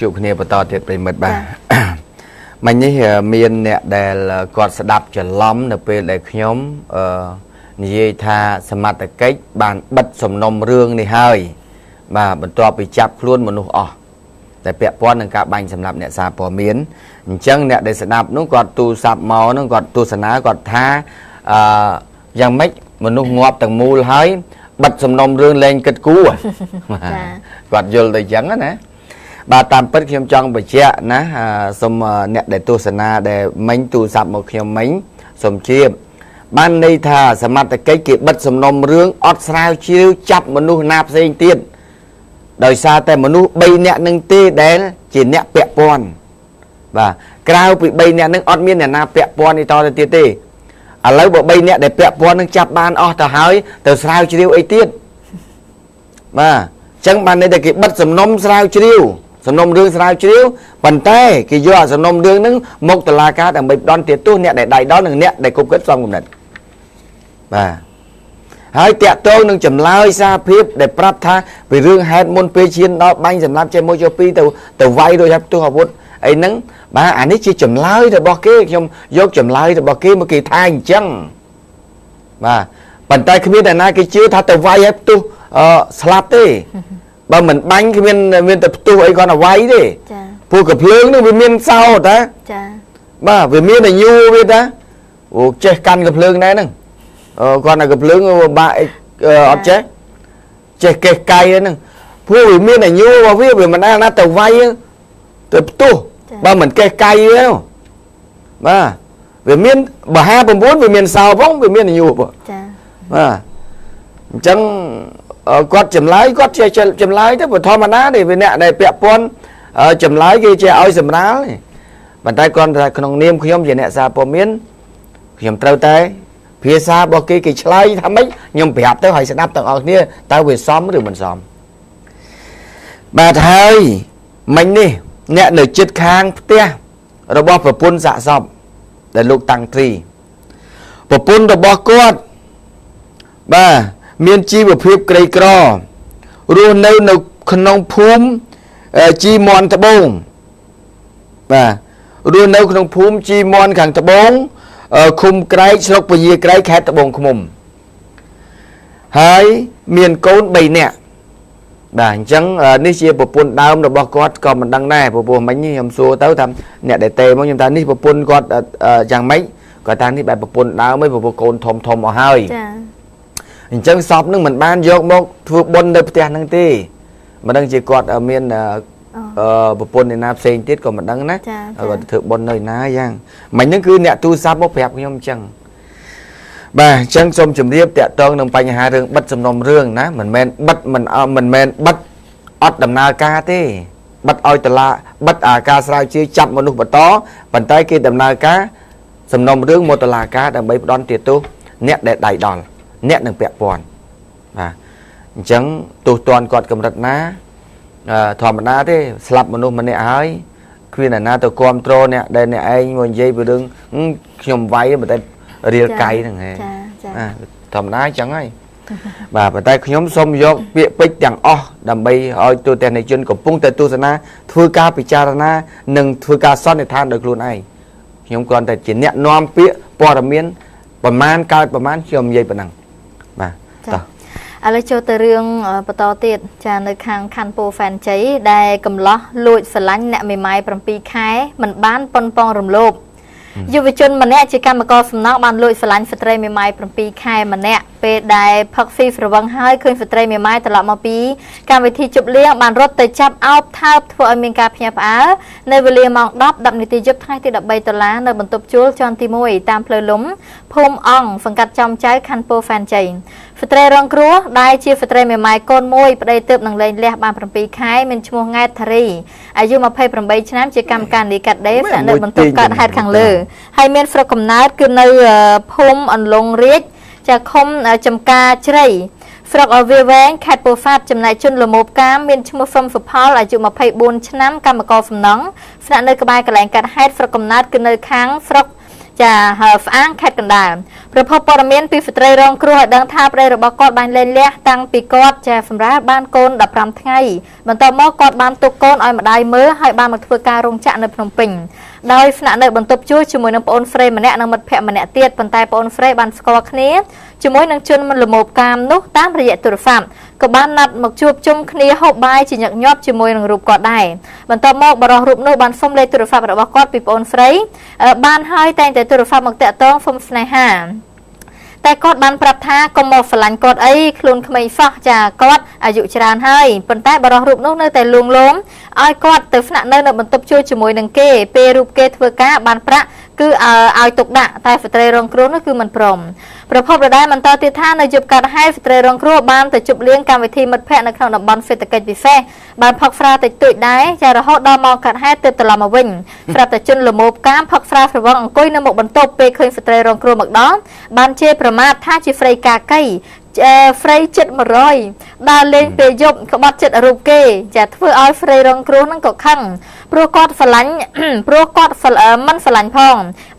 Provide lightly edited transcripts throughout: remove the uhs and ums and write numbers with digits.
ជួបគ្នាបន្តទៀតប្រិមិត្តបាទមិញនេះមានអ្នកដែលគាត់ស្ដាប់ច្រឡំនៅពេលដែលខ្ញុំនិយាយថាសមត្ថកិច្ចបានបិទសំណុំរឿងនេះហើយបាទបន្ទាប់ពីចាប់ខ្លួនមនុស្សអស់តែពាក់ព័ន្ធនឹងការបាញ់សម្លាប់អ្នកសារព័ត៌មានអញ្ចឹងអ្នកដែលស្ដាប់នោះគាត់ទូរស័ព្ទមកនោះគាត់ទស្សនាគាត់ថាអឺយ៉ាងម៉េចមនុស្សងាប់ទាំងមូលហើយបិទសំណុំរឿងលែងគិតគូរគាត់យល់ទៅអញ្ចឹងណាបាទតាមពិតខ្ញុំចង់បញ្ជាក់ណាសូមអ្នកដែលទស្សនាដែលមិញទូរស័ព្ទមកខ្ញុំមិញសូមជ្រាបបានន័យថាសមត្ថកិច្ចគេបិទសំណុំរឿងអត់ស្រាវជ្រាវចាប់មនុស្សណាផ្សេងទៀតដោយសារតែមនុស្ស3នាក់នឹងទេដែលជាអ្នកពាក់ព័ន្ធបាទក្រៅពី3នាក់នឹងអត់មានអ្នកណាពាក់ព័ន្ធនេះតទៅទៀតទេឥឡូវបើ3នាក់ដែលពាក់ព័ន្ធនឹងចាប់បានអស់ទៅហើយទៅស្រាវជ្រាវអីទៀតបាទអញ្ចឹងបានន័យថាគេបិទសំណុំស្រាវជ្រាវសំណុំរឿងស្រាវជ្រាវប៉ុន្តែគេយកអាសំណុំរឿងហ្នឹងមកតុលាការដើម្បីផ្ដន្ទាទោសអ្នកដែលដៃដល់និងអ្នកដែលគប់គិតសំគំនិតបាទហើយតាក់ទងនឹងចម្លើយសារភាពដែលប្រាប់ថាពីរឿងហេតុមុនពេលឈានដល់បាញ់សម្រាប់ចេះមួយចូលពីរទៅវាយដោយផ្ទុះអាវុធអីហ្នឹងបាទអានេះជាចម្លើយរបស់គេខ្ញុំយកចម្លើយរបស់គេមកគេថាអញ្ចឹងបាទប៉ុន្តែគ្មានតែណាគេជឿថាទៅវាយឲ្យផ្ទុះស្លាប់ទេបើមិនបាញ់គ្មានមានតែផ្ទុះអីគាត់ទៅវាយទេចាពួកកភ្លើងនោះវាមានសោតាចាបាទវាមានតែញូវាតាអូចេះកាន់កភ្លើងដែរហ្នឹងគាត់តែកភ្លើងបាក់អត់ចេះចេះកេះកៃហ្នឹងពួកវាមានតែញូរបស់វាវាមិនដែលណាទៅវាយទៅផ្ទុះបើមិនកេះកៃទេបាទវាមានបើ59វាមានសោផងវាមានញូផងចាបាទអញ្ចឹងគាត់ចម្លើយគាត់ជាចម្លើយទៅធម្មតាទេវាអ្នកដែលពាក់ព័ន្ធចម្លើយគេជាឲ្យសម្រាលទេប៉ុន្តែគាត់ថាក្នុងនាមខ្ញុំជាអ្នកសារព័ត៌មានខ្ញុំត្រូវតែភាសារបស់គេគេឆ្លើយថាម៉េចខ្ញុំប្រាប់ទៅឲ្យស្ដាប់ទាំងអស់គ្នាតើវាសមឬមិនសមបាទហើយមិញនេះអ្នកនៅជិតខាងផ្ទះរបស់ប្រពន្ធសាកសពដែលលោកតាំងទ្រីប្រពន្ធរបស់គាត់បាទមានជីវភាពក្រីក្ររស់នៅនៅក្នុងភូមិជីមន់ត្បូងបាទរស់នៅក្នុងភូមិជីមន់ខាងត្បូងឃុំក្រែកស្រុកពញាក្រែកខេត្តត្បូងឃ្មុំហើយមានកូន3នាក់បាទអញ្ចឹងនេះជាប្រពន្ធដើមរបស់គាត់ក៏មិនដឹងដែរព្រោះមិញខ្ញុំសួរទៅថាអ្នកដែលទេមកខ្ញុំថានេះប្រពន្ធគាត់យ៉ាងម៉េចគាត់ថានេះបែបប្រពន្ធដើមឯងព្រោះកូនធំធំអស់ហើយចាអញ្ចឹងសពនឹងមិនបានយកមកធ្វើបុណ្យនៅផ្ទះនឹងទេមិនដឹងជាគាត់មានប្រពន្ធឯណាផ្សេងទៀតក៏មិនដឹងណាគាត់ធ្វើបុណ្យនៅណាយ៉ាងមិញហ្នឹងគឺអ្នកទូរស័ព្ទមកប្រាប់ខ្ញុំអញ្ចឹងបាទអញ្ចឹងសូមជម្រាបតាក់ទងនឹងបញ្ហារឿងបិទសំណុំរឿងណាមិនមែនបិទមិនមែនបិទអត់ដំណើរការទេបិទឲ្យតឡាបិទអាការស្រាវជ្រាវចាប់មនុស្សបន្តប៉ុន្តែគេដំណើរការសំណុំរឿងមកតឡាការដើម្បីផ្ដន្ទាទោសអ្នកដែលដៃដល់អ្នកនឹងពាក់ព័ន្ធបាទអញ្ចឹងទោសទណ្ឌគាត់កម្រិតណាធម្មតាទេស្លាប់មនុស្សម្នាក់ហើយគ្មានអ្នកណាទៅគ្រប់គ្រងអ្នកដែលអ្នកឯងមកនិយាយពីរឿងខ្ញុំវាយប៉ុន្តែរៀលកៃហ្នឹងហ៎ចាធម្មតាអញ្ចឹងហើយបាទប៉ុន្តែខ្ញុំសូមយកពាក្យពេចន៍ទាំងអស់ដើម្បីឲ្យទូទាំងជនកំពុងតែទស្សនាធ្វើការពិចារណានិងធ្វើការសន្និដ្ឋានដោយខ្លួនឯងខ្ញុំគ្រាន់តែជាអ្នកនាំពាក្យព័ត៌មានប្រមាណកើតប្រមាណខ្ញុំនិយាយប៉ុណ្ណឹងបាទតោះឥឡូវចូលទៅរឿងបន្តទៀតចានៅខាងខណ្ឌពោធិ៍សែនជ័យដែលកំឡោះលួចស្រឡាញ់អ្នកមេម៉ាយ7ខែមិនបានប៉ុនប៉ងរំលោភយុវជនម្នាក់ជាកម្មករសំណង់បានលួចស្រឡាញ់ស្ត្រីមេម៉ាយ7ខែម្នាក់ពេលដែលផឹកស៊ីស្រវឹងហើយឃើញស្ត្រីមេម៉ាយត្រឡប់មកពីកម្មវិធីជប់លៀងបានរត់ទៅចាប់អោបថើបធ្វើឲ្យមានការភ្ញាក់ផ្អើលនៅវេលាម៉ោង10 10នាទីយប់ថ្ងៃទី13តុលានៅបន្ទប់ជួលជាន់ទី1តាមផ្លូវលំភូមិអង្គសង្កាត់ចំចៅខណ្ឌពោធិ៍សែនជ័យស្ត្រីរងគ្រោះដែលជាស្ត្រីមេម៉ាយកូនមួយប្តីទើបនឹងលែងលះបាន7ខែមានឈ្មោះង៉ែតថារីអាយុ28ឆ្នាំជាកម្មការនីកាត់ដេរស្នាក់នៅបន្ទប់កើតហេតុខាងលើហើយមានស្រុកកំណើតគឺនៅភូមិអន្លង់រាជចាឃុំចំការជ្រៃស្រុកវាវែងខេត្តពោធិ៍សាត់ចំណែកជនលមោបកាមមានឈ្មោះហ្វឹមសុផលអាយុ24ឆ្នាំកម្មករសំណង់ស្នាក់នៅក្បែរកន្លែងកាត់ហេតុស្រុកកំណើតគឺនៅខាងស្រុក ចាស្អាងខេត្តកណ្ដាលប្រភពព័ត៌មានពីស្ត្រីរងគ្រោះឲ្យដឹងថាប្តីរបស់គាត់បានលែងលះតាំងពីគាត់ចាសម្រាប់បានកូន15ថ្ងៃបន្ទាប់មកគាត់បានទុកកូនឲ្យម្ដាយមើលហើយបានមកធ្វើការរោងចក្រនៅភ្នំពេញដោយស្នាក់នៅបន្ទប់ជួលជាមួយនឹងប្អូនស្រីម្នាក់និងមិត្តភ័ក្តិម្នាក់ទៀតប៉ុន្តែប្អូនស្រីបានស្គាល់គ្នាជាមួយនឹងជនមិនល្មោភកាមនោះតាមរយៈទូរស័ព្ទក៏បានណាត់មកជួបជុំគ្នាហូបបាយជាញឹកញាប់ជាមួយនឹងរូបគាត់ដែរបន្ទាប់មកបរិះរូបនោះបានសុំលេខទូរស័ព្ទរបស់គាត់ពីប្អូនស្រីបានហើយតែងតែទូរស័ព្ទមកតាក់ទងសុំស្នេហាតែគាត់បានប្រាប់ថាកុំមកស្រឡាញ់គាត់អីខ្លួនក្មេងសោះចាគាត់អាយុច្រើនហើយប៉ុន្តែបរិះរូបនោះនៅតែលួងលោមឲ្យគាត់ទៅស្នាក់នៅបន្ទប់ជួលជាមួយនឹងគេពេលរូបគេធ្វើការបានប្រាក់គឺឲ្យទុកដាក់តែស្ត្រីរងគ្រោះនោះគឺមិនព្រមប្រភពដដែលបន្តទៀតថានៅយប់កើតហេតុស្ត្រីរងគ្រោះបានទៅជប់លៀងកម្មវិធីមិត្តភ័ក្តិនៅក្នុងតំបន់សេដ្ឋកិច្ចពិសេសបានផឹកស្រាតិចតួចដែរចារហូតដល់ម៉ោងកើតហេតុទើបត្រឡប់មកវិញស្រាប់តែជនល្មោភកាមផឹកស្រាស្រវឹងអង្គុយនៅមុខបន្ទប់ពេលឃើញស្ត្រីរងគ្រោះមកដល់បានជេរប្រមាថថាជាស្រីកាកីហ្វ្រេចិត្ត100ដើរលេងពេលយប់ក្បត់ចិត្តរូបគេចាធ្វើឲ្យហ្វ្រេរងគ្រោះនឹងក៏ខឹងព្រោះគាត់ស្រឡាញ់ព្រោះគាត់មិនស្រឡាញ់ផង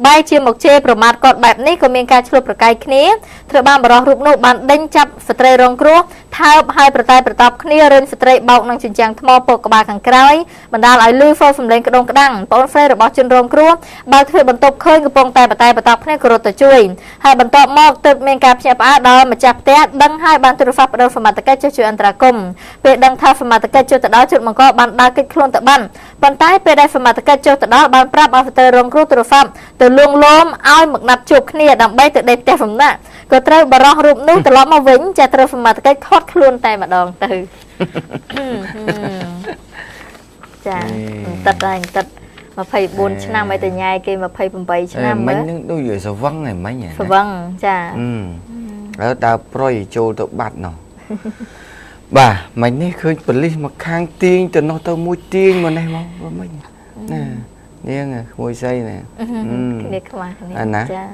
បែរជាមកជេរប្រមាថគាត់បែបនេះក៏មានការឆ្លោះប្រកែកគ្នាត្រូវបានបរិះរូបនោះបានដេញចាប់ស្ត្រីរងគ្រោះថើបហើយប្រតែប្រតប់គ្នារើនស្ត្រីបោកនឹងជញ្ជាំងថ្មពកក្បាលខាងក្រោយបណ្ដាលឲ្យលឺហ្វសំឡេងក្តងក្តាំងប្អូនស្រីរបស់ជនរងគ្រោះបើធ្វើបន្ទប់ឃើញកំពុងតែប្រតែប្រតប់គ្នាក៏រត់ទៅជួយហើយបន្ទាប់មកទើបមានការភ្ញាក់ផ្អើលដល់ម្ចាស់ផ្ទះដឹងហើយបានទូរស័ព្ទប្តឹងសមត្ថកិច្ចចុះជួយអន្តរាគមន៍ពេលដឹងថាសមត្ថកិច្ចចុះទៅដល់ជុតបង្កបានដើរគេចខ្លួនទៅបានប៉ុន្តែពេលដែលសមត្ថកិច្ចចុះទៅដល់បានប្រាប់ឲ្យស្ត្រីរងគ្រោះទូរស័ព្ទទៅលួងលោមឲ្យមកណាត់ជួបគ្នាដើម្បីទៅដេកផ្ទះសំណាក់ក៏ត្រូវបរោះរូបនោះត្រឡប់មកវិញចាត្រូវសមត្ថកិច្ចខាត់ខ្លួនតែម្ដងទៅចាទឹកហើយទឹក24ឆ្នាំឲ្យតែញ៉ាយគេ28ឆ្នាំមិញនឹងដូចយស្វឹងហ្នឹងមិញស្វឹងចាអើដើរប្រុយចូលទៅបាត់ណោះបាទមិញនេះឃើញប៉ូលីសមកខាងទាញទៅនោះទៅមួយទាញមកនេះមកមិញណានាងក្មួយស្រីណាគ្នាខ្វះគ្នាចា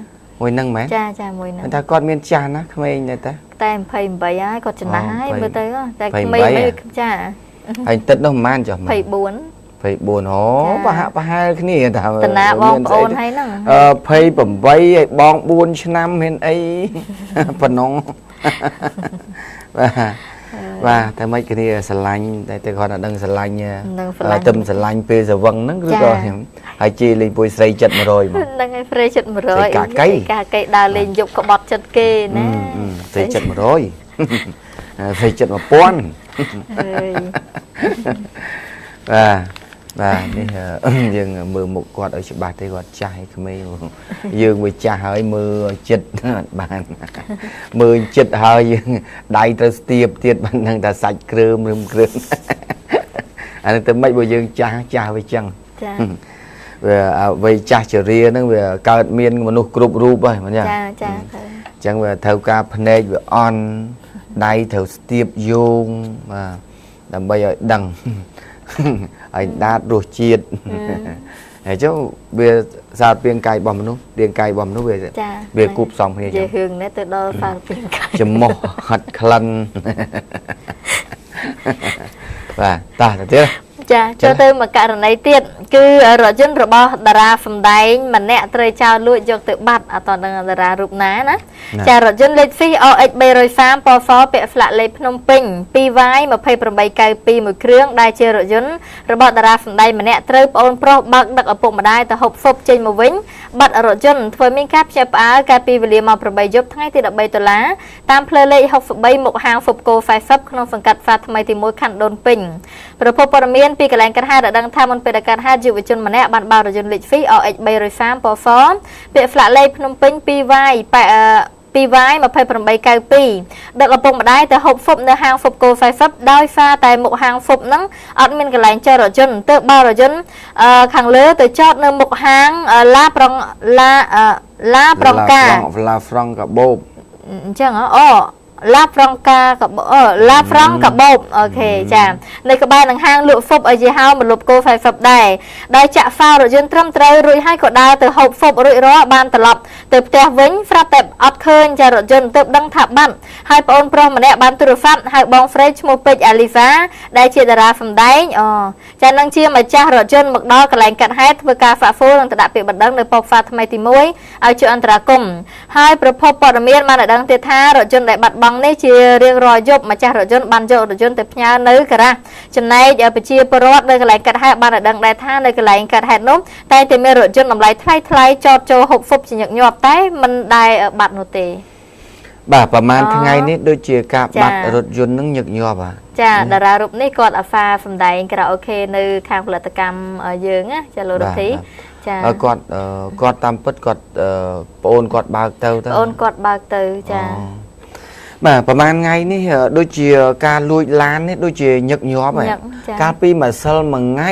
មួយនឹងមែនចាចាមួយនឹងតែគាត់មានចាស់ណាក្មេងដែរតាតែ28ហើយគាត់ចំណាស់ហើយមើលទៅតែក្មេងចាហើយទឹកនោះប្រហែលចុះ24 24អូប្រហាក់ប្រហែលគ្នាតាតាណាបងប្អូនហើយហ្នឹង28ហើយបង4ឆ្នាំមានអីប៉ុណ្ណងបាទបាទតែមិនគ្នាស្រឡាញ់តែតែគាត់អត់ដឹងស្រឡាញ់ទឹមស្រឡាញ់ពេលស្រវឹងហ្នឹងឬក៏ហើយជេរលេងពួយស្រីចិត្ត100មកហ្នឹងហើយស្រីចិត្ត100កាកីកាកីដើរលេងយប់ក្បត់ចិត្តគេណាស្រីចិត្ត100ស្រីចិត្ត1000បាទបាទនេះយើងមើលមុខគាត់ឲ្យច្បាស់ទេគាត់ចាស់ឲ្យក្មេងយើងវាចាស់ហើយមើលចិត្តអត់បានមើលចិត្តហើយយើងដៃត្រូវស្ទាបទៀតបាននឹងតែសាច់គ្រើមរឹមគ្រើមអានេះទៅមិនបើយើងចាស់ចាស់វាចឹងចាវាវ័យចាស់ជរាហ្នឹងវាកើតមានមនុស្សគ្រប់រូបហើយមែនទេចាចាអញ្ចឹងវាត្រូវការភ្នែកវាអន់ដៃត្រូវស្ទាបយោងបាទដើម្បីឲ្យដឹងហើយដាតរសជាតិហើយចុះវាសារពាង្គកាយរបស់មនុស្សរាងកាយរបស់មនុស្សវាគូបផ្សំគ្នាចឹងនិយាយរឿងនេះទៅដល់សារពាង្គកាយច្រមុះហិតក្លិនបាទតោះទៅទៀតចាចូលទៅមកករណីទៀតគឺរថយន្តរបស់តារាសម្ដែងម្នាក់ត្រូវចោលលួចយកទៅបាត់អត់តដឹងតារារូបណាណាចារថយន្តលេខ COX 330ពសពាក់ស្លាកលេខភ្នំពេញ 2Y 2892មួយគ្រឿងដែលជារថយន្តរបស់តារាសម្ដែងម្នាក់ត្រូវប្អូនប្រុសបើកដឹកឪពុកម្ដាយទៅហូបស៊ុបចេញមកវិញបាត់រថយន្តធ្វើមានការភ្ញាក់ផ្អើលកាលពីវេលាម៉ោង8យប់ថ្ងៃទី13ដុល្លារតាមផ្លូវលេខ63មុខហាងហ្វុបកូ40ក្នុងសង្កាត់ផ្សារថ្មីទី1ខណ្ឌដូនពេញប្រភពព័ត៌មានពីកន្លែងកើតហេតុឲ្យដឹងថាមុនពេលកើតហេតុយុវជនម្នាក់បានបើករថយន្តលេខ COX 330ពសពាក្យស្លាកលេខភ្នំពេញ 2Y 2Y 2892ដឹកឪពុកម្ដាយទៅហូបស៊ុបនៅហាងហ្វុបកូ40ដោយសារតែមុខហាងហ្វុបហ្នឹងអត់មានកន្លែងចតរថយន្តទើបបើករថយន្តខាងលើទៅចតនៅមុខហាងឡាប្រងឡាឡាប្រងកាឡាហ្វ្រង់កាបូបអញ្ចឹងអូ ឡាហ្វ្រង់កាកបឡាហ្វ្រង់កាបូបអូខេចានៅក្បែរនឹងហាងលក់ហ្វុបឲ្យយីហោមលប់គោហ្វៃហ្វុបដែរដោយចាក់ហ្វារថយន្តត្រឹមត្រូវរួចហើយក៏ដើរទៅហូបហ្វុបរួចរាល់បានត្រឡប់ទៅផ្ទះវិញស្រាប់តែអត់ឃើញចារថយន្តទើបដឹងថាបាត់ហើយប្អូនប្រុសម្នាក់បានទូរស័ព្ទហៅបងហ្វ្រេឈ្មោះពេជ្រអាលីហ្វាដែលជាតារាសម្ដែងអូចានឹងជាម្ចាស់រថយន្តមកដល់កន្លែងកាត់ហេតុធ្វើការហ្វាក់ហ្វូលនិងទៅដាក់ពាក្យបណ្ដឹងនៅប៉ុស្តិ៍ហ្វាថ្មីទី1ឲ្យជួយអន្តរាគមន៍ហើយប្រភពព័ត៌មានបានឲ្យដឹងទៀតថារថយន្តដែលបាត់បង់នេះជារៀងរាល់យប់ម្ចាស់រថយន្តបានយករថយន្តទៅផ្ញើនៅការ៉ាស់ចំណែកប្រជាពលរដ្ឋនៅកន្លែងកាត់ហេតុបានឲ្យដឹងដែរថានៅកន្លែងកាត់ហេតុនោះតែតែមានរថយន្តតម្លៃថ្លៃថ្លៃចតចូលហូបហ្វុបជាញឹកញាប់តែមិនដែលបាត់នោះទេបាទប្រហែលថ្ងៃនេះដូចជាការបាត់រថយន្តនឹងញឹកញាប់ចាតារារូបនេះគាត់អាហ្វាសម្ដែងការ៉ាអូខេនៅខាងផលិតកម្មយើងណាចាលោករទ្ធីចាគាត់គាត់តាមពិតគាត់ប្អូនគាត់បើកទៅប្អូនគាត់បើកទៅចាបាទប្រហែលថ្ងៃនេះដូចជាការលួចឡាននេះដូចជាញឹកញាប់ហ៎កាលពីម្សិលមួយថ្ងៃ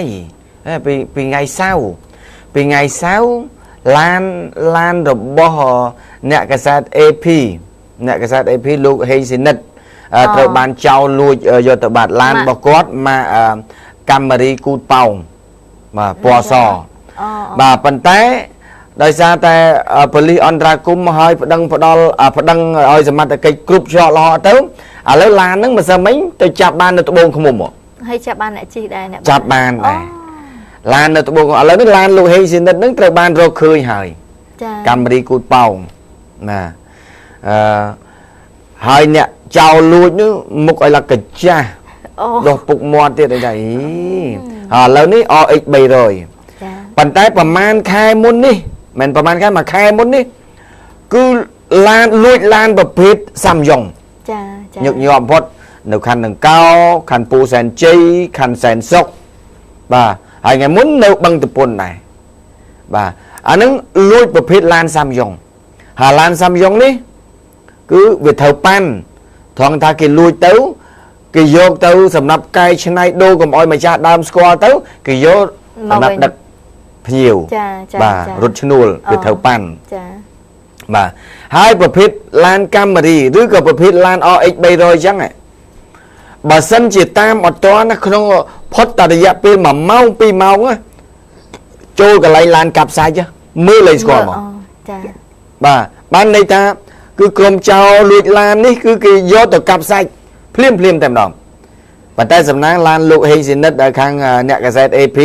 ពីថ្ងៃសៅរ៍ពីថ្ងៃសៅរ៍ឡានរបស់អ្នកកាសែត AP អ្នកកាសែត AP លោកហេងស៊ីនិតត្រូវបានចោលលួចយកទៅបាត់ឡានរបស់គាត់មកកាមេរីគូតប៉ោងបាទពណ៌សបាទប៉ុន្តែដោយសារតែប៉ូលីសអន្តរាគមន៍ឲ្យប្តឹងផ្ដល់ប្តឹងឲ្យសមត្ថកិច្ចគ្រប់ច្រកល្ហកទៅឥឡូវឡានហ្នឹងមិនសឹមមិញទៅចាប់បាននៅត្បូងឃ្មុំហើយចាប់បានអ្នកជិះដែរអ្នកចាប់បានដែរឡាននៅត្បូងឥឡូវនេះឡានលោកហេងស៊ីនិតហ្នឹងត្រូវបានរកឃើញហើយចាកាមេរីគូតប៉ោងណាអឺហើយអ្នកចោលលួចនោះមុខឲ្យឡាកចាស់ដោះពុកមាត់ទៀតអីដែរឥឡូវនេះ RX 300ចាប៉ុន្តែប្រហែលខែមុននេះមិនប្រហែលខែមួយខែមុននេះគឺឡានលួចឡានប្រភេទសាំយ៉ុងចាចាញឹកញាប់បំផុតនៅខណ្ឌដង្កោខណ្ឌពូសែនជ័យខណ្ឌសែនសុខបាទហើយថ្ងៃមុននៅបឹងតពុនដែរបាទអានឹងលួចប្រភេទឡានសាំយ៉ុងហើយឡានសាំយ៉ុងនេះគឺវាត្រូវប៉ាន់ត្រង់ថាគេលួចទៅគេយកទៅសម្រាប់កែច្នៃដូរកុំឲ្យម្ចាស់ដើមស្គាល់ទៅគេយកសម្រាប់ដឹកភ្ញៀវបាទរត់ឈ្នួលវាត្រូវប៉ាន់ចាបាទហើយប្រភេទឡានកាមេរីឬក៏ប្រភេទឡាន RX 300អញ្ចឹងបើសិនជាតាមអត់ទាន់ក្នុងផុតតែរយៈពេល1ម៉ោង2ម៉ោងចូលកន្លែងឡានកាប់សាច់មើលលែងស្គាល់មកចាបាទបានន័យថាគឺក្រុមចោរលួចឡាននេះគឺគេយកទៅកាប់សាច់ភ្លាមភ្លាមតែម្ដងប៉ុន្តែសំណាងឡានលោកហេងស៊ីនិតដែលខាងអ្នកកាសែត AP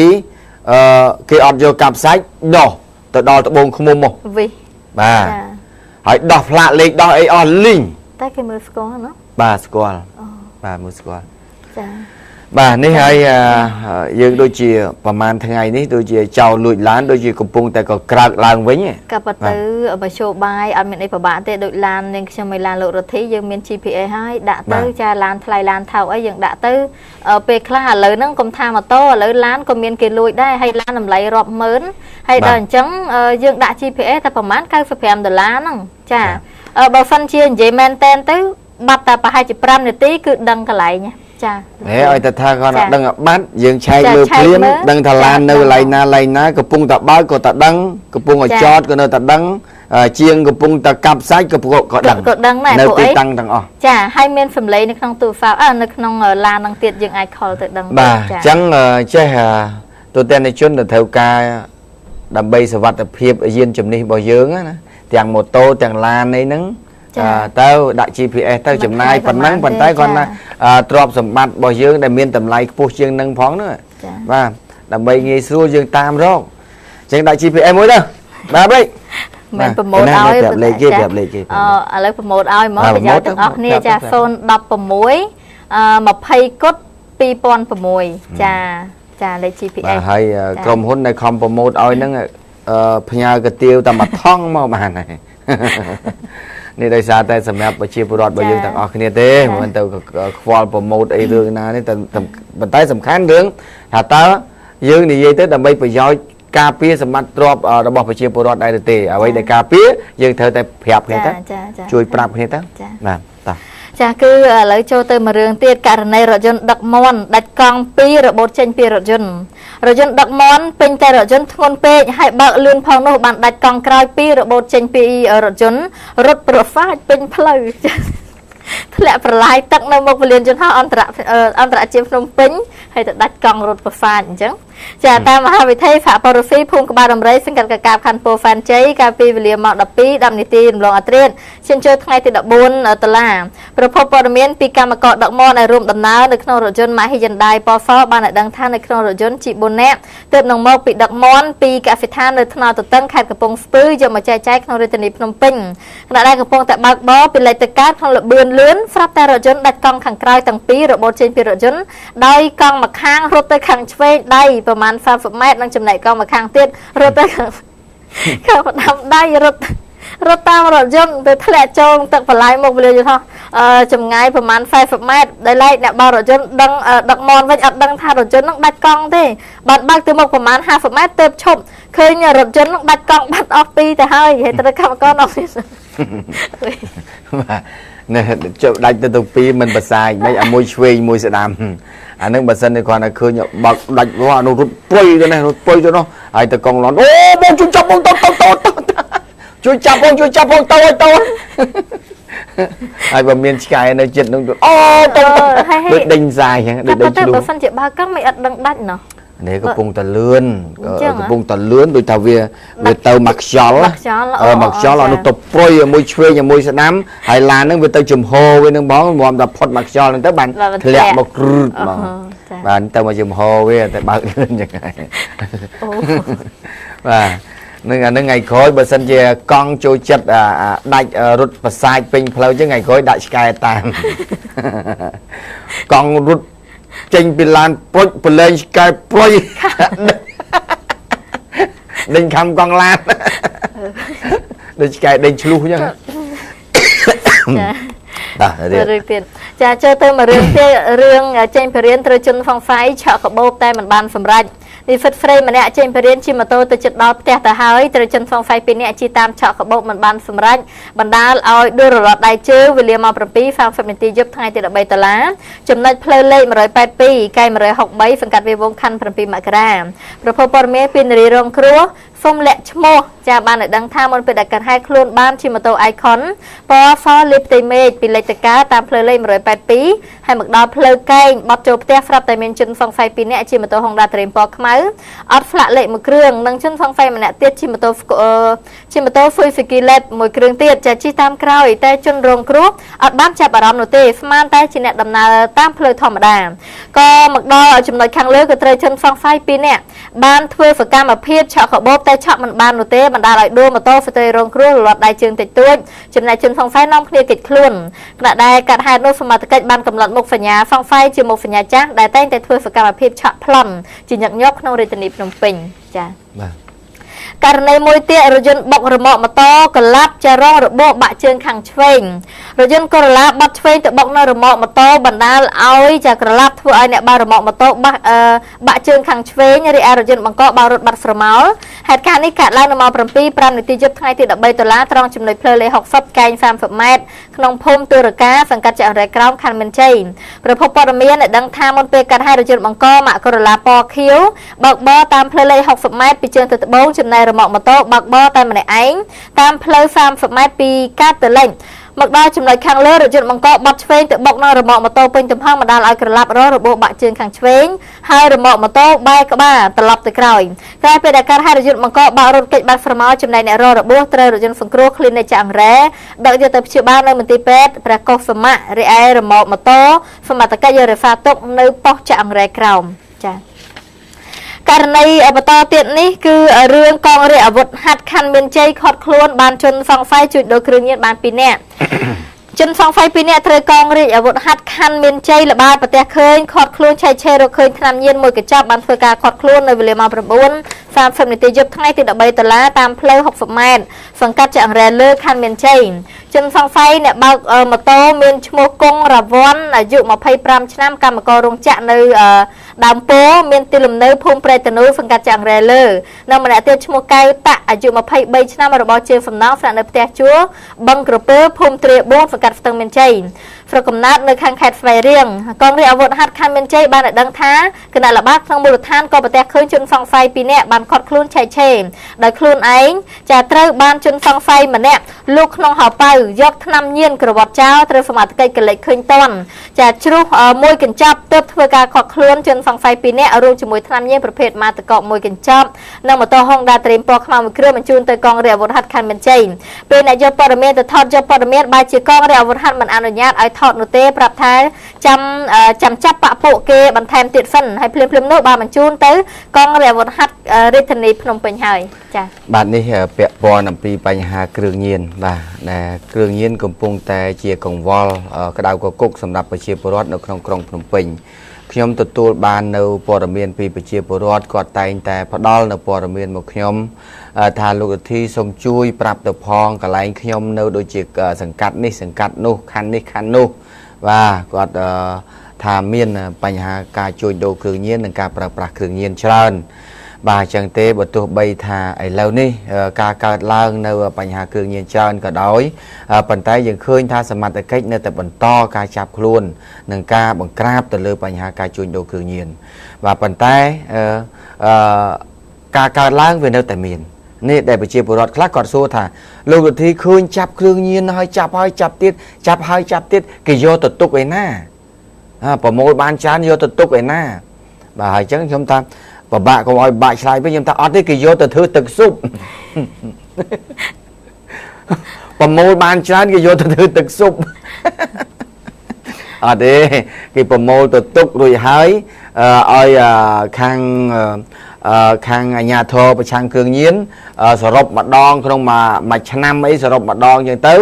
គេអត់យកកាប់សាច់ដោះទៅដល់ត្បូងឃ្មុំមកវិបាទហើយដោះផ្លាកលេខដោះអីអស់លីងតែគេមើលស្គាល់ណាបាទស្គាល់បាទមើលស្គាល់ចាបាទនេះហើយយើងដូចជាប្រហែលថ្ងៃនេះដូចជាចោលលួចឡានដូចជាកំពុងតែក៏ក្រើកឡើងវិញក៏ប៉ុន្តែបើចូលបាយអត់មានអីពិបាកទេដូចឡាននាងខ្ញុំឲ្យឡានលោករទ្ធីយើងមាន GPS ហើយដាក់ទៅចាឡានថ្លៃឡានថោកអីយើងដាក់ទៅពេលខ្លះឥឡូវហ្នឹងកុំថាម៉ូតូឥឡូវឡានក៏មានគេលួចដែរហើយឡានតម្លៃរាប់ម៉ឺនហើយដល់អញ្ចឹងយើងដាក់ GPS តែប្រហែល95ដុល្លារហ្នឹងចាបើសិនជានិយាយមែនតែនទៅបាត់តែប្រហែលជា5នាទីគឺដឹងកន្លែងចាហេឲ្យតែថាគាត់ដឹងបាត់យើងឆែកមើលភ្លាមដឹងថាឡាននៅកន្លែងណាកន្លែងណាកំពុងតែបើកក៏តែដឹងកំពុងតែចតក៏នៅតែដឹងជាងកំពុងតែកាប់សាច់ក៏ដឹងក៏ដឹងដែរនៅទីតាំងទាំងអស់ចាហើយមានសម្លេងនៅក្នុងទូរស័ព្ទនៅក្នុងឡាននឹងទៀតយើងអាចខលទៅដឹងបាទអញ្ចឹងចេះទូទាំងជនទៅត្រូវការដើម្បីសុវត្ថិភាពយានជំនិះរបស់យើងណាទាំងម៉ូតូទាំងឡានអីហ្នឹងទៅដាក់ GPS ទៅចំណាយប៉ុណ្ណឹងប៉ុន្តែគាត់ណាទ្រព្យសម្បត្តិរបស់យើងដែលមានតម្លៃខ្ពស់ជាងនឹងផងនោះបាទដើម្បីងាយស្រួលយើងតាមរកអញ្ចឹងដាក់ GPS មួយទៅបាទលេខមិនប្រម៉ូទឲ្យប្រាប់លេខគេប្រាប់លេខគេឥឡូវប្រម៉ូទឲ្យហ្មងប្រយោជន៍ទាំងអស់គ្នាចា016 20គុត2006ចាចាលេខ GPS បាទហើយក្រុមហ៊ុនដែលខំប្រម៉ូទឲ្យហ្នឹងផ្ញើកាទៀវតែមួយថង់មកបានហើយនេះដោយសារតែសម្រាប់ប្រជាពលរដ្ឋរបស់យើងទាំងអស់គ្នាទេមិនទៅខ្វល់ប្រម៉ូទអីរឿងណានេះតែប៉ុន្តែសំខាន់រឿងថាតើយើងនិយាយទៅដើម្បីប្រយោជន៍ការពារសម្បត្តិទ្រព្យរបស់ប្រជាពលរដ្ឋដែរទេអ្វីដែលការពារយើងត្រូវតែប្រាប់គ្នាទៅជួយប្រាប់គ្នាទៅបាទតោះចាគឺឥឡូវចូលទៅមួយរឿងទៀតករណីរថយន្តដឹកមន់ដាច់កង់2របូតចេញពីរថយន្តរថយន្តដឹកមន់ពេញតែរថយន្តធ្ងន់ពេកហើយបើកលឿនផងនោះបានដាច់កង់ក្រោយ2របូតចេញពីរថយន្តរត់ប្រហ្វាចពេញផ្លូវចា ធ្លាក់ប្រឡាយទឹកនៅមុខពលានយន្តហោះអន្តរជាតិភ្នំពេញហើយទៅដាច់កង់រត់ប្រហ្វាចអញ្ចឹងចាតាមមហាវិថីផបរស៊ីភូមិក្បាលដំរីសង្កាត់កកាបខណ្ឌពោធិ៍សែនជ័យកាលពីវេលាម៉ោង12:10នាទីរំលងអាត្រាតឈានចូលថ្ងៃទី14តុលាប្រភពព័ត៌មានពីកម្មករដឹកមន្តដែលរួមដំណើរនៅក្នុងរថយន្តម៉ាហ៊ីយ៉ាន់ដៃពសបានឲ្យដឹងថានៅក្នុងរថយន្តជី4នាក់ទើបនឹងមកពីដឹកមន្តពីកសិដ្ឋាននៅថ្នល់ទទឹងខេត្តកំពង់ស្ពឺយកមកចែកចាយក្នុងរាជធានីភ្នំពេញខណៈដែលកំពុងតែបើកបរពីលេខទៅកើតក្នុងល្បឿនលឿនស្រាប់តែរថយន្តដាច់កង់ខាងក្រោយទាំងពីររបូតចេញពីរថយន្តដោយកង់ម្ខាងរត់ទៅខាងឆ្វេងដៃប្រមាណ30ម៉ែត្រនិងចំណែកកង់ម្ខាងទៀតរត់ទៅខាងផ្ដាំដៃរត់តាមរថយន្តទៅធ្លាក់ចូលទឹកបន្លាយមុខវេលាយន្តហោះចម្ងាយប្រមាណ40ម៉ែត្រដែលឡែកអ្នកបើករថយន្តដឹងដឹកមន់វិញអត់ដឹងថារថយន្តនឹងដាច់កង់ទេបានបើកទៅមុខប្រមាណ50ម៉ែត្រទើបឈប់ឃើញរថយន្តនឹងដាច់កង់បាត់អស់ពីរទៅហើយហើយត្រូវកម្មករអស់នេះបាទនេះជប់ដាច់ទៅទៅពីរមិនប្រសាយមិនអាមួយឆ្វេងមួយស្ដាំអានឹងបើសិននេះគ្រាន់តែឃើញបើកដាច់រាល់អានោះរត់ពុយទៅនេះរត់ពុយទៅនោះហើយទៅកង់ឡន់អូបងជួយចាប់បងទៅទៅទៅជួយចាប់បងជួយចាប់បងទៅឲ្យទៅហើយបើមានឆ្កែនៅចិត្តនឹងអូទៅដូចដេញសាយហ្នឹងដូចដេញឆ្លុះបើសិនជាបើកង់មិនអត់ដឹងដាច់ណោះនេះកំពុងតែលឿនកំពុងតែលឿនដូចថាវាទៅមកខ្យល់មកខ្យល់អានោះទៅព្រុយមួយឆ្វេងមួយស្ដាំហើយឡានហ្នឹងវាទៅចំហវានឹងបងមុំតែផុតមកខ្យល់ហ្នឹងទៅបានធ្លាក់មកគ្រឹតបងបានទៅមកចំហវាតែបើកលឿនចឹងហើយបាទនឹងអានឹងថ្ងៃក្រោយបើសិនជាកង់ចូលចិត្តដាច់រត់ប្រសាចពេញផ្លូវចឹងថ្ងៃក្រោយដាក់ឆ្កែតាមកង់រត់ចេញពីឡានប្រុចប្រឡែងឆ្កែប្រុយដេញខំកង់ឡានដូចឆ្កែដេញឆ្លុះចឹងចាបាទរឿងទៀតចាចូលទៅមួយរឿងទៀតរឿងចេញពរៀនត្រូវជន់ហ្វុងហ្វៃឆក់កបោបតែមិនបានសម្រេចនិស្សិតស្រីម្នាក់ចេញពរៀនជិះម៉ូតូទៅជិតដល់ផ្ទះទៅហើយត្រូវជន់សង្ស័យពីរនាក់ជិះតាមឆក់កបោបមិនបានសម្រេចបណ្ដាលឲ្យដួលរលត់ដៃជើងវេលាម៉ោង7:30នាទីយប់ថ្ងៃទី13តុលាចំណុចផ្លូវលេខ182កែ163សង្កាត់វាវងខណ្ឌ7មករាប្រភពព័ត៌មានពីនារីរងគ្រោះសូមលាក់ឈ្មោះចាបានឲ្យដឹងថាមុនពេលដែលកើតហេតុខ្លួនបានជិះម៉ូតូ Icon ពណ៌សលាបផ្ទៃមេឃពីលេខតកាតាមផ្លូវលេខ182ហើយមកដល់ផ្លូវកែងបត់ចូលផ្ទះស្រាប់តែមានជនសង្ស័យពីរនាក់ជិះម៉ូតូ Honda Dream ពណ៌ខ្មៅអត់ស្លាកលេខមួយគ្រឿងនិងជនសង្ស័យម្នាក់ទៀតជិះម៉ូតូ Suzuki Led មួយគ្រឿងទៀតចាជិះតាមក្រោយតែជនរងគ្រោះអត់បានចាប់អារម្មណ៍នោះទេស្មានតែជាអ្នកដំណើរតាមផ្លូវធម្មតាក៏មកដល់ចំណុចខាងលើក៏ត្រូវជនសង្ស័យពីរនាក់បានធ្វើសកម្មភាពឆក់កបោបតែឆក់មិនបាននោះទេបណ្ដាលឲ្យដួលម៉ូតូស្ត្រីរងគ្រោះរលត់ដៃជើងតិចតួចចំណែកជនសង្ស័យនាំគ្នាគេចខ្លួនខណៈដែលកាត់ហេតុនោះសមត្ថកិច្ចបានកំណត់មុខសញ្ញាសង្ស័យជាមុខសញ្ញាចាស់ដែលតែងតែធ្វើសកម្មភាពឆក់ប្លន់ជាញឹកញាប់ក្នុងរាជធានីភ្នំពេញចាបាទករណីមួយទៀតរថយន្តបុករមាក់ម៉ូតូកឡាប់ចារងរបួសបាក់ជើងខាងឆ្វេងរថយន្តកូរ៉ូឡាបាត់ឆ្វេងទៅបុកនៅរមាក់ម៉ូតូបណ្ដាលឲ្យចាក្រឡាប់ធ្វើឲ្យអ្នកបើករមាក់ម៉ូតូបាក់ជើងខាងឆ្វេងរីឯរថយន្តបង្កបើរត់បាត់ស្រមោលហេតុការណ៍នេះកើតឡើងនៅម៉ោង7:05នាទីយប់ថ្ងៃទី13តុលាត្រង់ចំណុចផ្លូវលេខ60កែង30ម៉ែត្រក្នុងភូមិទូរកាសង្កាត់ចរ៉ែក្រោមខណ្ឌមានជ័យប្រភពព័ត៌មានឲ្យដឹងថាមុនពេលកើតហេតុរថយន្តបង្កម៉ាកកូរ៉ូឡាពណ៌ខៀវបើកបរតាមផ្លូវលេខ60ម៉ែត្រពីជើងទៅត្បូងចំណែករមាក់ម៉ូតូបើកបរតែម្នាក់ឯងតាមផ្លូវ30ម៉ែត្រពីកាត់ទៅលិចមកដល់ចំណុចខាងលើរថយន្តបង្កបាត់ឆ្វេងទៅបុកនៅរមាក់ម៉ូតូពេញទំហឹងបណ្ដាលឲ្យក្រឡាប់ររបួសបាក់ជើងខាងឆ្វេងហើយរមាក់ម៉ូតូបែរក្បាលត្រឡប់ទៅក្រោយក្រោយពេលដែលកើតហេតុរថយន្តបង្កបើករត់គេចបាត់ស្រមោលចំណែកអ្នកររបួសត្រូវរថយន្តសង្គ្រោះគ្លីនិកចាក់អង្រែដឹកយកទៅព្យាបាលនៅមន្ទីរពេទ្យព្រះកុសមៈរីឯរមាក់ម៉ូតូសមត្ថកិច្ចយករក្សាទុកនៅប៉ុស្តិ៍ចាក់អង្រែក្រោមចាករណីបន្តទៀតនេះគឺរឿងកងរាជអាវុធហត្ថខណ្ឌមានជ័យខត់ខ្លួនបានជនសង្ស័យជួញដូរគ្រឿងញៀនបាន2នាក់ជនសង្ស័យ2នាក់ត្រូវកងរាជអាវុធហត្ថខណ្ឌមានជ័យល្បាតប្រទះឃើញខត់ខ្លួនឆែកឆេររកឃើញថ្នាំញៀនមួយកញ្ចប់បានធ្វើការខត់ខ្លួននៅវេលាម៉ោង9:30នាទីយប់ថ្ងៃទី13តុលាតាមផ្លូវ60ម៉ែត្រសង្កាត់ចាក់អង្រែលើខណ្ឌមានជ័យជនសង្ស័យអ្នកបើកម៉ូតូមានឈ្មោះគង់រាវ័នអាយុ25ឆ្នាំកម្មកររោងចក្រនៅដើមពោមានទីលំនៅភូមិព្រែកតនូសង្កាត់ចាក់អង្រែលើនិងម្នាក់ទៀតឈ្មោះកៅតាក់អាយុ23ឆ្នាំរបស់ជាងសំណងស្នាក់នៅផ្ទះជួលបឹងក្រពើភូមិទ្រា4សង្កាត់ស្ទឹងមានជ័យស្រុកកំណើតនៅខាងខេត្តស្វាយរៀងកងរាជអាវុធហត្ថខណ្ឌមានជ័យបានឲ្យដឹងថាគណៈល្បាតក្នុងមូលដ្ឋានក៏ប្រទះឃើញជនសង្ស័យ2នាក់បានខត់ខ្លួនឆែកឆេរដោយខ្លួនឯងចាត្រូវបានជនសង្ស័យម្នាក់លូកក្នុងហោប៉ៅ យកថ្នាំញៀនក្រវ៉ាត់ចោលត្រូវសមត្ថកិច្ចកលេចឃើញតន់ចាជ្រុះមួយកញ្ចប់ទើបធ្វើការខកខ្លួនជនសង្ស័យ2នាក់រួមជាមួយថ្នាំញៀនប្រភេទម៉ាតកកមួយកញ្ចប់និងម៉ូតូ Honda Dream ពណ៌ខ្មៅមួយគ្រឿងបញ្ជូនទៅកងរាជអាវុធហត្ថខណ្ឌមានជ័យពេលអ្នកយកព័ត៌មានទៅថតយកព័ត៌មានបែរជាកងរាជអាវុធហត្ថមិនអនុញ្ញាតឲ្យថតនោះទេប្រាប់ថាចាំចាប់បពពួកគេបន្ថែមទៀតសិនហើយភ្លាមៗនោះបានបញ្ជូនទៅកងរាជអាវុធហត្ថរាជធានីភ្នំពេញហើយចា៎បាទនេះពាក់ព័ន្ធអំពីបញ្ហាគ្រឿងញៀនបាទដែលគ្រឿងញៀនកំពុងតែជាកង្វល់ក្តៅកគុកសម្រាប់ប្រជាពលរដ្ឋនៅក្នុងក្រុងភ្នំពេញខ្ញុំទទួលបាននៅព័ត៌មានពីប្រជាពលរដ្ឋគាត់តែងតែផ្ដល់នៅព័ត៌មានមកខ្ញុំថាលោករដ្ឋីសូមជួយប្រាប់ទៅផងកន្លែងខ្ញុំនៅដូចជាសង្កាត់នេះសង្កាត់នោះខណ្ឌនេះខណ្ឌនោះបាទគាត់ថាមានបញ្ហាការជួញដូរគ្រឿងញៀននិងការប្រើប្រាស់គ្រឿងញៀនច្រើនបាទអញ្ចឹងទេបើទោះបីថាឥឡូវនេះការកើតឡើងនៅបញ្ហាគ្រឿងញៀនច្រើនក៏ដោយប៉ុន្តែយើងឃើញថាសមត្ថកិច្ចនៅតែបន្តការចាប់ខ្លួននិងការបង្ក្រាបទៅលើបញ្ហាការជួញដូរគ្រឿងញៀនបាទប៉ុន្តែការកើតឡើងវានៅតែមាននេះដែលប្រជាពលរដ្ឋខ្លះគាត់សួរថាលោកវិធីឃើញចាប់គ្រឿងញៀនហើយចាប់ហើយចាប់ទៀតចាប់ហើយចាប់ទៀតគេយកទៅទុកឯណាប្រមូលបានច្រើនយកទៅទុកឯណាបាទហើយអញ្ចឹងខ្ញុំថាបបាក់កុំឲ្យបាក់ឆ្លើយវិញខ្ញុំថាអត់ទេគេយកទៅធ្វើទឹកស៊ុបប្រមូលបានច្រើនគេយកទៅធ្វើទឹកស៊ុបអត់ទេគេប្រមូលទៅទុករួចហើយឲ្យខាងអាជ្ញាធរប្រឆាំងគ្រឿងញៀនសរុបម្ដងក្នុងមួយឆ្នាំអីសរុបម្ដងអញ្ចឹងទៅ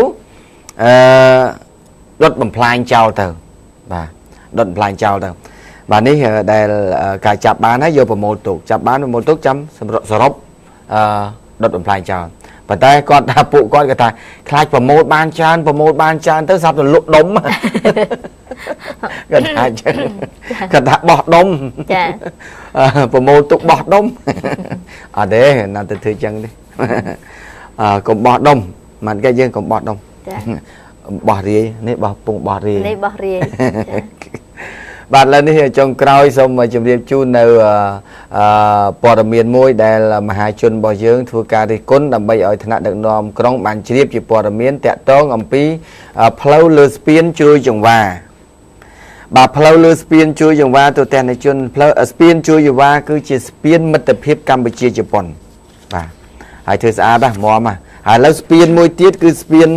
ដុតបំផ្លាញចោលទៅបាទដុតបំផ្លាញចោលទៅបាទនេះដែលការចាប់បានហើយយកប្រមូលទុកចាប់បានប្រមូលទុកចាំសរុបដុតបំផ្លាញចោលប៉ុន្តែគាត់ថាពួកគាត់គាត់ថាខ្លាចប្រមូលបានច្រើនប្រមូលបានច្រើនទៅស្រាប់តែលក់ដុំគាត់ថាអញ្ចឹងគាត់ថាបោះដុំចាប្រមូលទុកបោះដុំអត់ទេណាទៅធ្វើអញ្ចឹងទេកុំបោះដុំមិនគេយើងកុំបោះដុំចាបោះរាយនេះបោះពងបោះរាយនេះបោះរាយចាបាទឥឡូវនេះចុងក្រោយសូមជម្រាបជូននៅព័ត៌មានមួយដែលមហាជនរបស់យើងធ្វើការរិះគន់ដើម្បីឲ្យថ្នាក់ដឹកនាំក្រុងបានជ្រាបជាព័ត៌មានតាក់ទងអំពីផ្លូវលើស្ពានជ្រោយចង្វាបាទផ្លូវលើស្ពានជ្រោយចង្វាទូទាំងជនផ្លូវស្ពានជ្រោយចង្វាគឺជាស្ពានមិត្តភាពកម្ពុជាជប៉ុនបាទហើយធ្វើស្អាតណាស់មាំហើយឥឡូវស្ពានមួយទៀតគឺស្ពាន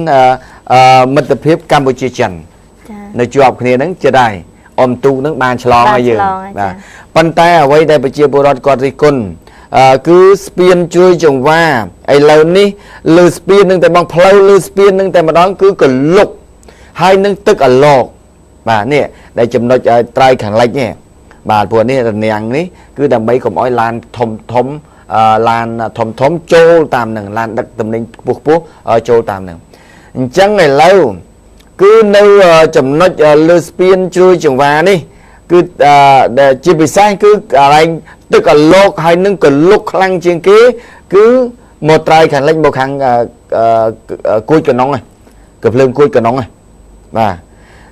មិត្តភាពកម្ពុជាចិននៅជាប់គ្នាហ្នឹងជាដែរអមទូកនឹងបានឆ្លងឲ្យយើងបាទប៉ុន្តែអ្វីដែលប្រជាពលរដ្ឋគាត់រិះគន់គឺស្ពានជ្រោយចង្វាឥឡូវនេះលើស្ពាននឹងតែបងផ្លូវលើស្ពាននឹងតែម្ដងគឺកលុកហើយនឹងទឹកអាឡកបាទនេះដែលចំណុចត្រៃខាងលិចនេះបាទព្រោះនេះរនាំងនេះគឺដើម្បីកុំឲ្យឡានធំធំឡានធំធំចូលតាមនឹងឡានដឹកទំនិញខ្ពស់ខ្ពស់ចូលតាមនឹងអញ្ចឹងឥឡូវគឺនៅចំណុចលើស្ពានជ្រោយចង្វានេះគឺជាពិសេសគឺកន្លែងទឹកអាឡកហើយនឹងកលុកខ្លាំងជាងគេគឺមកត្រៃខាងលិចមកខាងគួចកណ្ដុងហ្នឹងកភ្លើងគួចកណ្ដុងហ្នឹងបាទ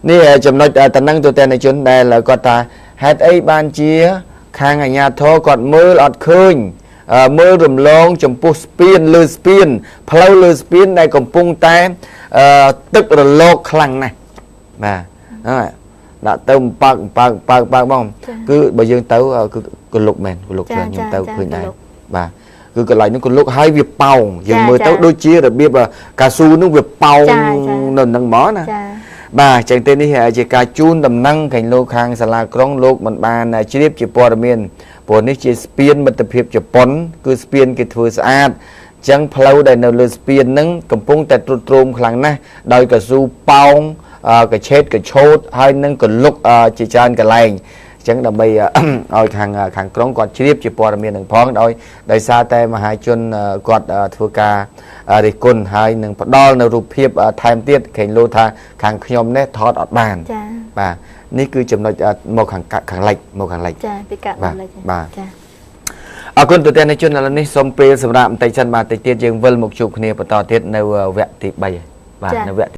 នេះចំណុចតំណឹងទូទាំងជនដែលគាត់ថាហេតុអីបានជាខាងអាជ្ញាធរគាត់មើលអត់ឃើញមើលរំលងចំពោះស្ពានលើស្ពានផ្លូវលើស្ពានដែលកំពុងតែទឹករលកខ្លាំងណាស់បាទហ្នឹងដាក់ទៅបើកបើកបើកបើកបងគឺបើយើងទៅគឺកលុកមែនកលុកច្រើនខ្ញុំទៅឃើញដែរបាទគឺកន្លែងហ្នឹងកលុកហើយវាប៉ោងយើងមើលទៅដូចជារបៀបកាស៊ូហ្នឹងវាប៉ោងនៅហ្នឹងហ្មងណាបាទចឹងទេនេះជាការជូនដំណឹងខាងលោកខាងសាលាក្រុងលោកមិនបានជ្រាបជាព័ត៌មានព្រោះនេះជាស្ពានមិត្តភាពជប៉ុនគឺស្ពានគេធ្វើស្អាតចឹងផ្លូវដែលនៅលើស្ពានហ្នឹងកំពុងតែទ្រុឌទ្រោមខ្លាំងណាស់ដោយកស៊ូប៉ោងកឆេតកឆោតហើយនឹងកលុកជាច្រើនកន្លែងអញ្ចឹងដើម្បីឲ្យខាងក្រុងគាត់ជ្រាបជាព័ត៌មាននឹងផងដោយសារតែមហាជនគាត់ធ្វើការរិះគន់ហើយនឹងផ្ដល់នៅរូបភាពថែមទៀតខេងលោថាខាងខ្ញុំនេះថតអត់បានបាទនេះគឺចំណុចមកខាងលិចមកខាងលិចចាពីកាត់លិចបាទចាអរគុណទូទាំងជនឥឡូវនេះសូមពេលសម្រាប់បន្តិចសិនបាទតិចទៀតយើងវិលមកជួបគ្នាបន្តទៀតនៅវគ្គទី3បាទនៅវគ្គ